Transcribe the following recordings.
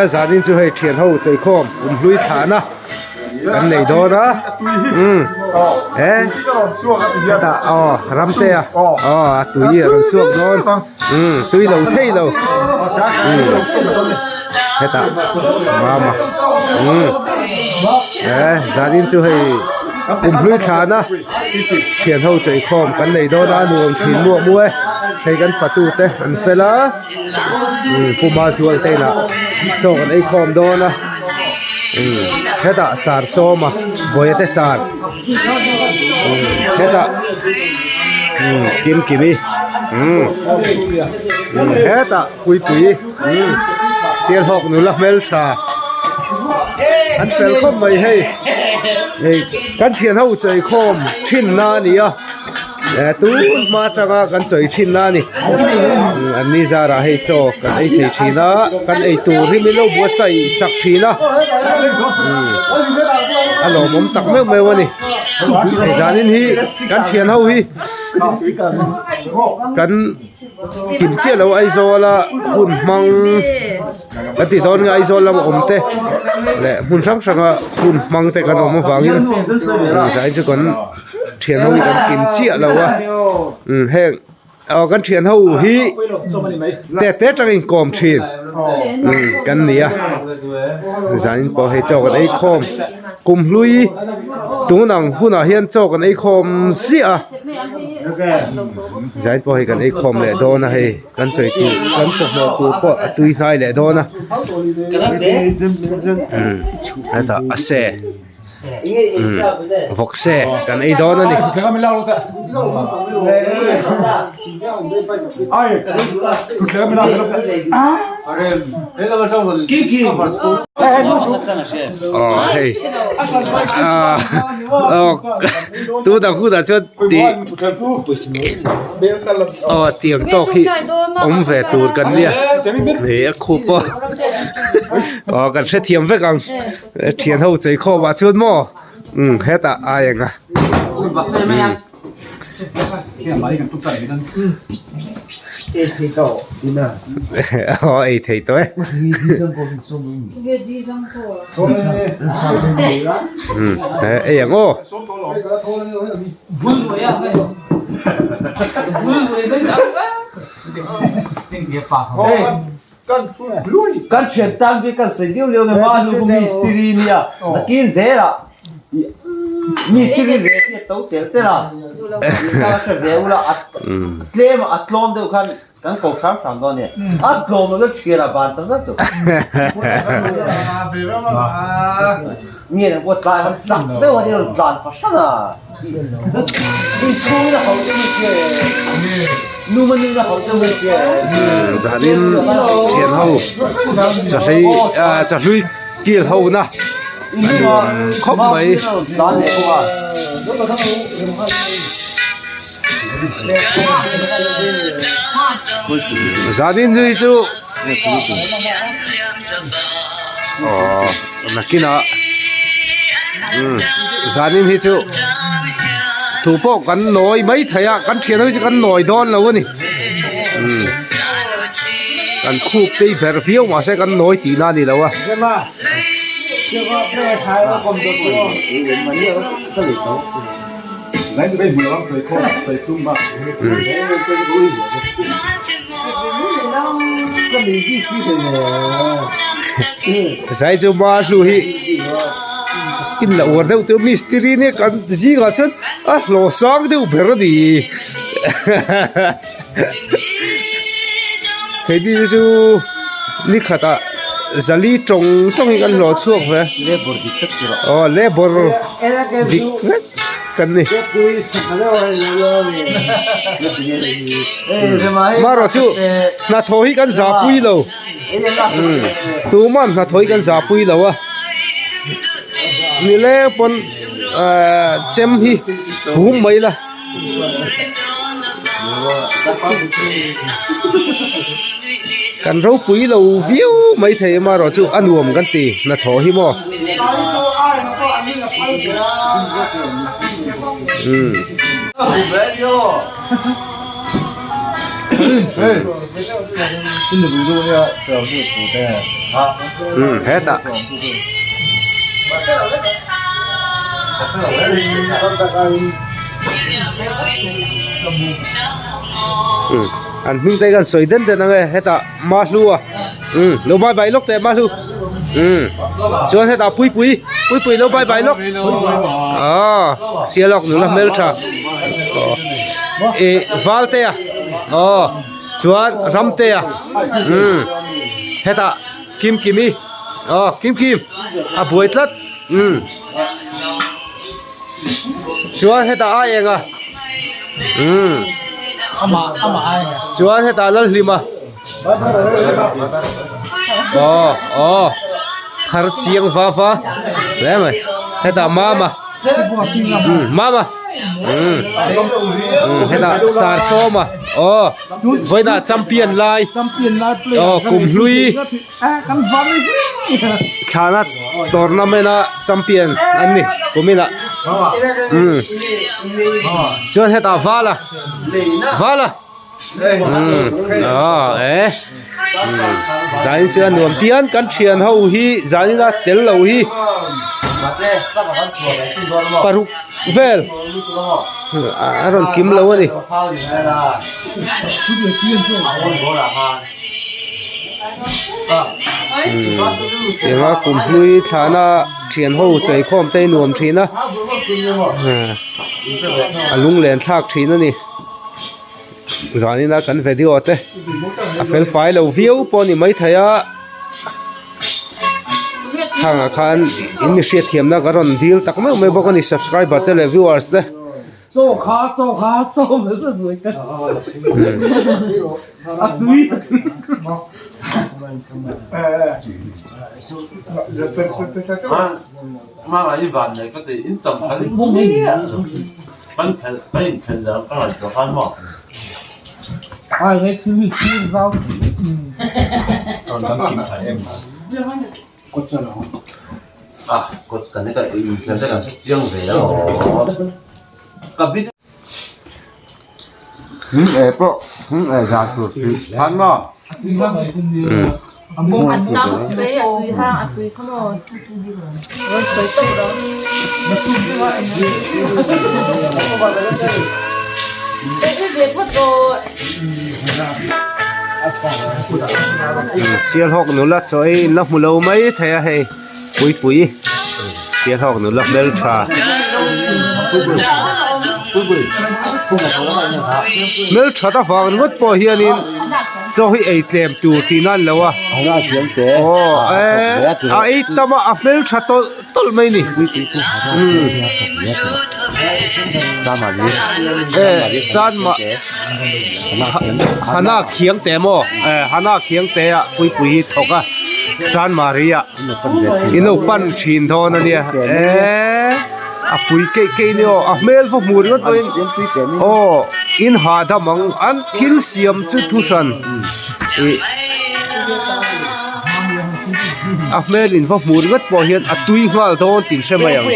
Zanin chu hei thian ho cheikhawm kumhlui thlahna kan nei dawn a umm he hetah aw ramtea aw a tui a rawn chhuak dawn umm tui lo thei lo umm hetah mama umm he zanin chu hei kumhlui thlahna thian ho cheikhawm kan nei dawn a nuam thin muah muah e hei kan fatu te an fel a. Puma zual te inah chaw kan ei khawm dawn a hetah sar sawm a bawia te sar hetah kim kimi hetah puipui sialhawk nula hmeltha an fel khawp mai hei kan thian ho chawi khawm thin na a ni a. Tun hma atanga kan chawi thin na a ni. An ni zarah hei chaw kan ei thei thin a, kan ei tur hi min lo buatsaih sak thin a. A lawmawm tak meuh meuh a ni. Hei zanin hi kan thian ho hi kan kim chiah lo Aizawl a hun hmang kan tih dawn nge Aizawl lama awm te leh hmun hrang hranga hun hmang te kan awm avangin zanin chu kan. Thian ho hi kan kim chiah lo a umm heng aw kan thian ho hi te te tang in kawm thin umm kan ni a zanin pawh hei chaw kan ei khawm kum hlui tun ang hunah hian chaw kan ei khawm ziah a zanin pawh hei kan ei khawm leh dawn a hei kan chawi tur kan chawhmawh tur pawh a tui hnai leh dawn a umm hetah a se. Vawkse kan ei dawn a ni. Aw hei aw tuna hunah chuan tih aw tiang tawk hi awm ve tur kan nia hei a khup a aw kan hrethiam vek ang. Thian ho chei khawm ah chuan maw umm hetah ai ang a aw ei thei tawh e umm ei ang aw. Kan thian tan bik kan sawi liau liau na hma nu chu mistiri nia nakin zelah mistiri ve hi a to tel tel a ka hre ve ula a tlem a tlawm deuh khan kan ko hram hram dawn ania a tlawm lo thian a van chak zat tu nge nang pawh tlai han chak deuh a ni rawn tlan fahran a. Zanin thian ho chahlei chahlui kil ho na a nuam khawp mai. Zanin zui chu aww nakinah umm zanin hi chu thu pawh kan nawi mai thei a kan thian ho hi chu kan nawi dawn lo a ni umm kan khup te hi berh viau mahse kan nawi tihna a ni lo a. Zai chu ma hlu hi in la uar deuh teuh mistiri nia kan zingah chuan a hlawh sang deuh ber a ni keini hi chu ni khatah zali tawng tawng hi kan hlawh chhuak ve aw labour dik vek. Kan ni. Marawh chu hnathawh hi kan zahpui lo. Tuman hnathawh hi kan zahpui lo a. Nileng pawn chem hi hum mai la. Kan ropui lo viau mai thei marawh chu a nuam kan ti hnathawh hi maw. Umm hetah. Umm an hming te hian sawi den den ang e hetah Mahlua umm lo bye bye lawk teh Mahlu umm chuan hetah Puipui Puipui lo bye bye lawk aw Sialawk nula hmeltha aw ih Valtea aw chuan Ramtea umm hetah Kimkimi aw Kimkim a buai tlat umm chuan hetah a eng a umm chuan hetah Lalhlima aw aw thar chiang va va hle mai hetah Mama umm Mama umm umm hetah Sarsawma aw vawiinah champion lai aw kumhlui thlana tournament a champion an ni kuminah umm chuan hetah vala vala umm aw eh umm zanin chuan nuam pian kan thian ho hi zanin a tel lo hi paruk vel a rawn kim lo a ni. Eng a kum hlui thlahna thian ho chei khawm te hi nuam thin a a lunglen thlak thin a ni zanina kan video te a fel fai lo viau pawh a ni maithei a thangah khan in mi hriatthiamna ka rawn dil tak meuh mai bawk a ni subscriber te leh viewers te. Chaw kha chaw kha chaw mai chu buai ka a tui a tui ai ngai thil hi thil zau Sialhawk nula chaw ei in la hmu lo mai thei a hei puipui Sialhawk nula hmeltha hmeltha ta vang ringawt pawh hianin chaw hi ei tlem tur tih nan lo a aw a ei tam a a hmeltha tawlh tawlh mai a ni Hana khiang te maw Hana khiang te ah puipui hi thawk a Chanmari ah in lo pan thin dawn a nia eee a pui keih keih ni aw a hmel va hmu ringawt pawhin aw in hahdam ang an thil siam chu thu hran ih a hmel in va hmu ringawt pawh hian a tui nghal dawn tih hre mai ang.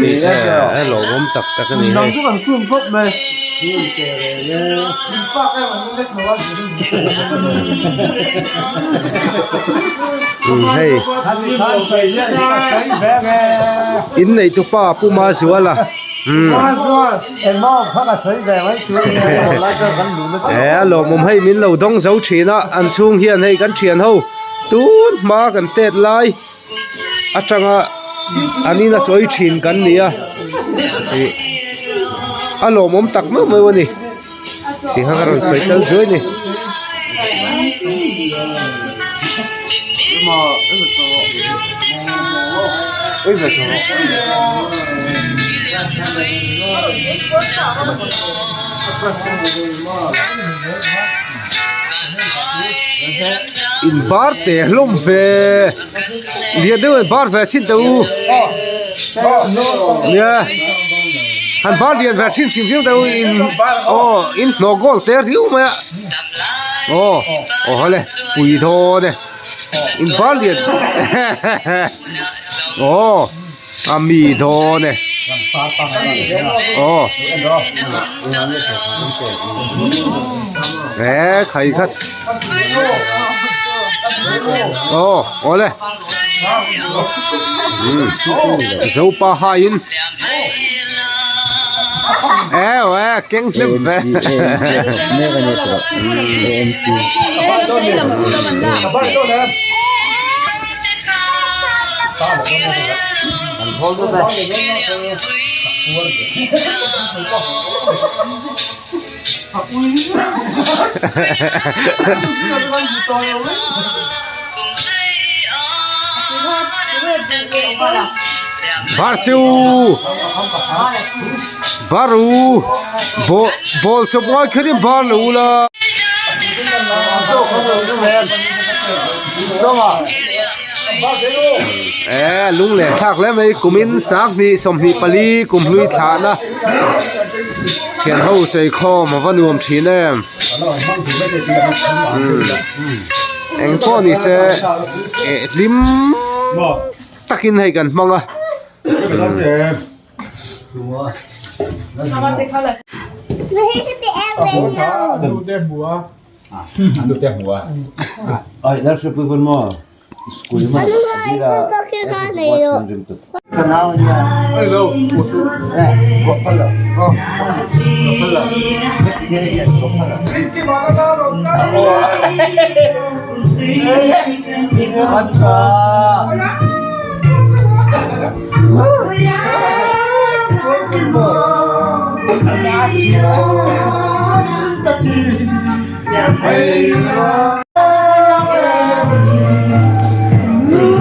Ni e lawmawm tak tak a ni hei. Hei in nei tu pa Pu Mazuala he a lawmawm hei min lo dawng zo thin a an chhung hian hei kan thian ho tun hma kan tet lai atanga an ina chawi thin kan ni a ih a lawmawm tak meuh meuh a ni tih kha ka rawn sawi tel zuai a ni. In bar te hlawm ve lian deuh in bar ve chin teh u nia. Han bar lian ve hrim hrim viau deuh in aw in hnawh goal te riau mai a aw aw hawle pui dawn e in bar lian aw a mi dawn e aw e khai khat aw awle Zopa haiin eo e keng hnem ve Bar chu bar u ball ball chawp ngai kher in bar lo ula. E lung leh thlak hle mai kumin sanghnih 24 kum hlui thlahna. Thian ho chei khawm a va nuam thin em umm eng pawh ni se eh hlim takin hei kan hmang a.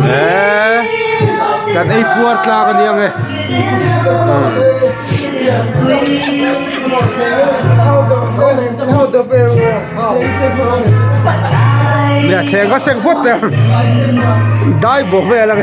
Eee kan ei puar tlak a nia nge nia thleng ka seng phawt teh ang dai bawk vel ang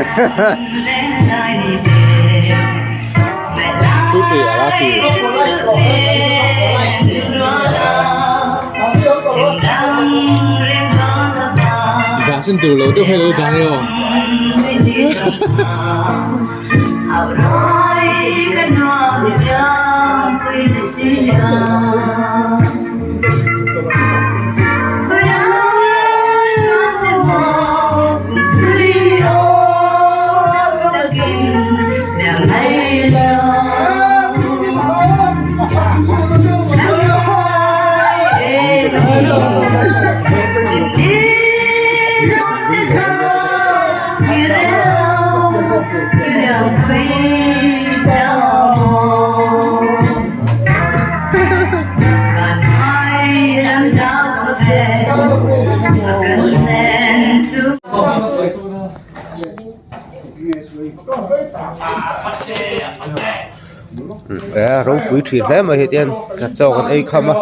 E ropui thin hle mai heti hian ka chaw kan ei kham a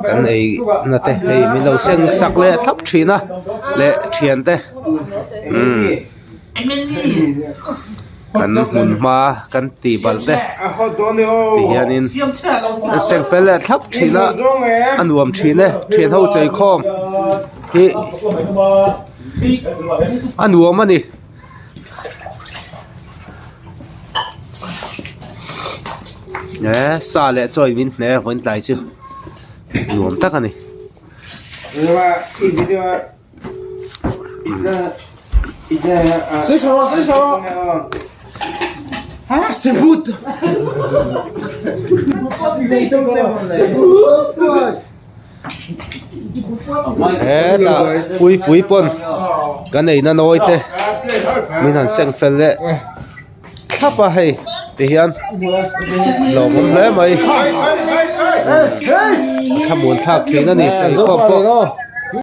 kan ei na te hei min lo seng sak leh thlap thin a leh thian te umm kan hmun hma kan tih balh te ti hianin an seng fel leh thlap thin a a nuam thin e thian ho chei khawm hi a nuam a ni. He sa leh chaw in min hne vawiin tlai chu nuam tak a ni. Hetah puipui pawn kan eina nawi te min han seng fel leh thlap a hei ti hian lawmawm hle mai thlamuan thlak thin a ni pheikhawk pawh.